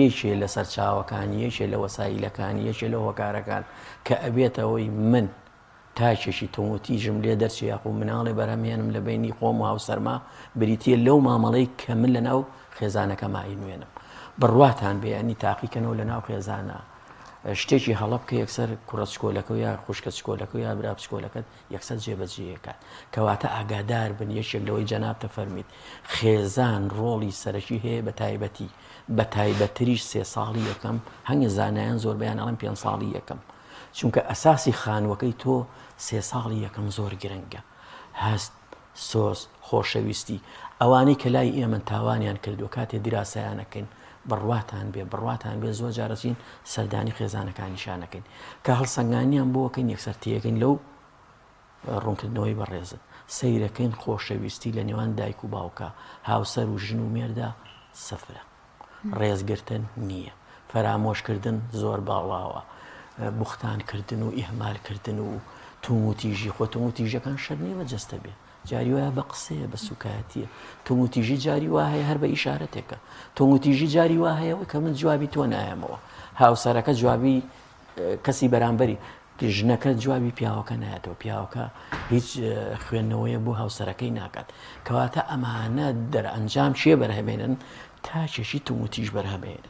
یەکێ لە سەرچاوەکانی، یەکێ لە وەسایلەکانی، یەکێ لە هۆکارەکان کە ئەبێتە هۆی من تاکێکی توندوتیژم لێ دەرچێ یاخۆ مناڵێ بەرهەم هێنم لە بەینی خۆم و هاوسەرما بریتییە لەو مامەڵەی کە من لە ناو خێزانەکەما ئەینوێنم. بڕواتان بێ یانی تاقیکەنەوە لە ناو خێزانە شتێکی هەڵە بکە یەکسەر کوڕە چکۆلەکە و یا خوشکە چکۆلەکە و یا برا بچکۆلەکەت یەکسەر جێبەجێیەکات. کەواتە ئاگادار بن یەکێک لەوەی جەنابتە فەرمیت خێزان ڕۆڵی سەرەکی هەیە بە تایبەتی بەتایبەتریش سێ ساڵی یەکەم هەنگە زانایان زۆربەیان ئەڵێن پێنج ساڵی یەکەم چونکە ئەساسی خانووەکەی تۆ سێ ساڵی یەکەم زۆر گرنگە هەست سۆز خۆشەویستی ئەوانەی کە لای ئێمە تاوانیان کردو کاتێ دیراسەیانەکەین بڕواتان بێ بڕواتان بێ زۆر جارەچین سەردانی خێزانەکانیشانەکەین کە هەڵسەنگانیان بۆکەین یەکسەر تێگەین لەو ڕوونکردنەوەی بەڕێزت. سەیرەکەین خۆشەویستی لە نێوان دایک و باوکا، هاوسەر و ژن و مێردا سفرە. ڕێزگرتن نییە. فەرامۆشکردن زۆر باڵاوە. بوختان کردن و ئیهمال کردن و توموتیژی خۆ توموتیژەکان شەر نییە بە جەستە بێ. جاری وایە بە قسەیە بە سوکایەتیە. توموتیژی جاری وا هەیە هەر بە ئیشارەتێکە. توموتیژی جاری وا هەیە کە من جوابی تۆ نایەمەوە. هاوسەرەکە جوابی کەسی بەرامبەری ژنەکە جوابی پیاوەکە نایەتەوە پیاوەکە هیچ خوێندنەوەیە بۆ هاوسەرەکەی ناکات کەواتە ئەمانە دەرئەنجام چیە بەرهەمێنن تاکێکی توموتیش بەرهەمێنن.